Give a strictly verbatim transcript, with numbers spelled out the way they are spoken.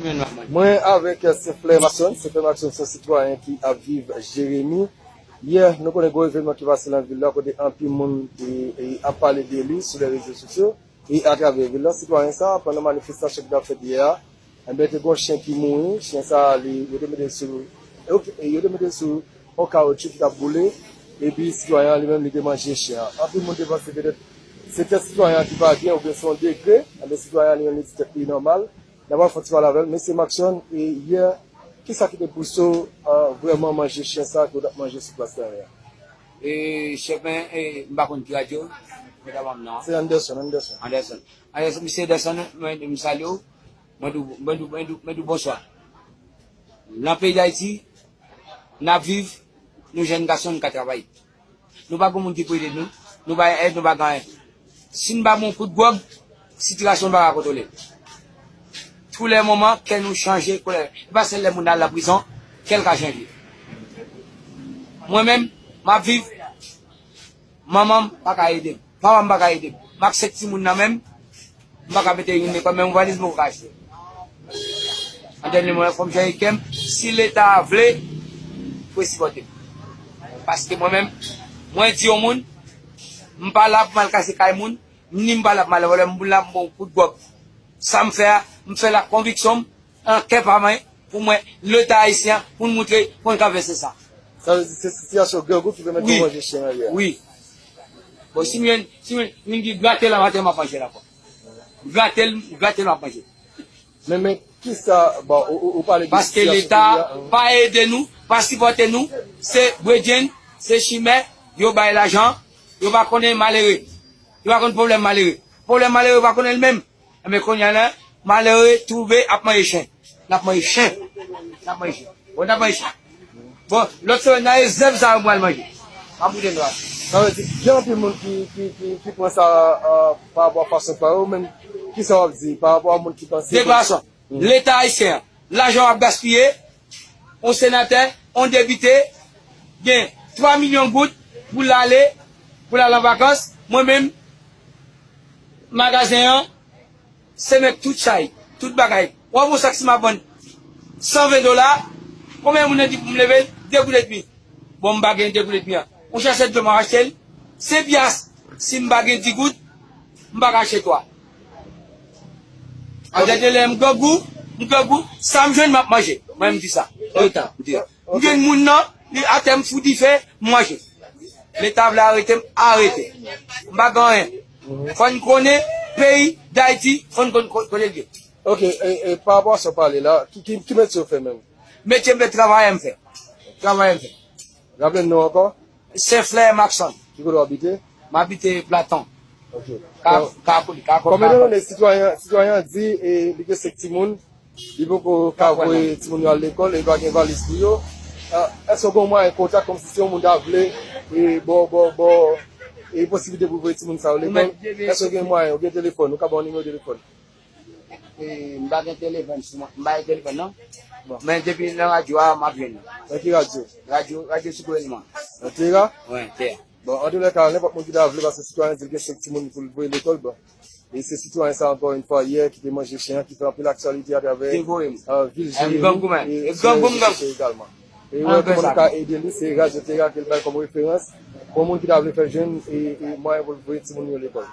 Mwen avèk Seflè Maxon. Seflè Maxon se yon sitwayen ki ap viv Jeremi. Yè, nou konnen gwo evènman ki pase nan vil la, kote anpil moun e, e, ap pale de li sou lè rezo sosyo e atravè vil la. Sitwayen sa a, pandan manifestasyon ki t ap fèt yè a, enben, te gen yon chen ki mouri. Chen sa a, li, yo te mete l sou, e, yo te mete l sou yon kawotchou ki t ap boule, epi sitwayen an li menm, li te manje chen an. Anpil moun te panse petèt se tèt sitwayen an ki pa byen oubyen se yon degre, enben, sitwayen an li menm, li di tèt li nòmal. N ap fè yon ti pale avè l. Mesye Maxon, e yè, kisa ki te pouse w, a, vrèman manje chen sa ke w t ap manje sou plas Tanryen an? E, chèf, mwen, e, m pa konn ki radyo, mwen ta ban m nan. Se Anderson, Anderson. Anderson. Anderson, mesye Anderson, mwen, m salye w. Mwen di w, mwen di w, mwen di w, mwen di w bonswa. Nan peyi Dayiti, n ap viv, nou jèn gason, nou ka travay. Nou pa gen moun ki pou ede nou. Nou pa gen èd, nou pa gen anyen. Si n pa gen yon kout gwòg, sitiyasyon pa ka kontwole. Tou lè moman, kè nou chanje, kolè. E pa sèl lè moun al nan prizon, kè l ka chanje. Mwen menm, m ap viv, manman m pa ka ede m. Papa m pa ka ede m. M ak senk timoun nan men m, m pa ka mete youn lekòl, menm yon valiz m poko ka achte. An dènye moman, fò m chanje kè m. Si Leta vle, pou l sipòte m. Paske mwen menm, mwen di yon moun, m pa la pou m al kase kay moun, ni m pa la pou m al vòlè, m la pou m bon kout gwòg. Sa m fè a, m fè l ak konviksyon m, an kè pa mwen, pou mwen, Leta ayisyen an, pou n montre pou n ka vèse sa. Sa vle di se sitiyasyon grangou ki pèmèt yo manje chen an yè a? Wi. Bon, si m jwenn, si m jwenn, vin di grate l a maten, m ap manje l ankò. Grate l, grate l, m ap manje. Men, men, kisa, bon, ou, ou, ou pale de sitiyasyon peyi a, hein. Paske Leta pa ede nou, pa sipòte nou, se bredjenn, se chimè, yo bay lajan, yo pa konnen malere. Yo pa konn pwoblèm malere. Pwoblèm malere, yo pa konnen l menm. Enben, kounye a la, malere twouve ap manje chen. N ap manje chen. N ap manje chen. Bon, n ap manje chen. Bon, lòt semèn nan, e zèb sa yo pral manje. M ap moute nou a. Sa vle di, gen anpil moun ki, ki, ki, ki pran sa, euh, pa rapò a fason pa yo menm. Kisa w ap di pa rapò a moun ki panse ke... De fason. Leta ayisyen an, lajan w ap gaspiye, yon senatè, yon depite, gen twa milyon goud pou l ale, pou l al an vakans. Mwen menm, magazen an, se mèt tout chay, tout bagay. W ap wè sak si m ap vann san ven dola, konbyen moun nan di pou m leve l? De goud edmi. Bon, m pa gen de goud edmi an. Yon sachè dlo m ap achte l, senk pyas. Si m pa gen di goud, m pa ka achte twa. An dènye lè, m grangou, m grangou, sa m jwenn, m ap manje. Mwen, m di sa. Leta, m di. M jwenn moun nan, li atè, m fou dife, m manje. Leta vle arete m, arete. M pa gen anyen. Fò n konnen peyi Dayiti, fò n konn ko-, kote l ye. Ok, e, e, pa rapò a sa w pale la, ki, ki, ki metye w fè menm? Metye m fè, travayè m fè. Travayè m fè. Raple n non w ankò? Seflè Maxon. Ki kote w abite? M abite Platon. Ok. Ka, ka, ka, ka, ka. Konbyen de lane sitwayen, sitwayen an di, e, li gen senk timoun, li poko ka voye timoun yo al lekòl, e li pa gen valiz pou yo? Ah, èske w gen mwayen kontak kòmsi se yon moun ta vle, e, bò, bò, bò, e posiblite pou voye timoun sa yo lekòl? Èske w gen mwayen, ou gen telefòn, ou ka ban yon nimewo telefòn? E, m pa gen telefòn sou mwen. M pa gen telefòn, non. Bon. Men depi nan radyo a, m ap jwenn nou. Nan ki radyo? Radyo, radyo sou gouvènman. Nan Tera? Wi, Tera. Bon, antoulèka, nenpòt moun ki ta vle, paske sitwayen di l gen senk timoun pou l voye lekòl, bon. E se sitwayen sa, ankò yon fwa, yè, ki te manje chen an, ki fè anpil aktyalite atravè, euh, vil Jeremi e sou rezo sosyo egalman. E wè kòman nou ka ede li, se Radyo Tera ke l bay kòm referans pou moun ki ta vle fè jwenn e, e mwayen pou l voye timoun yo lekòl.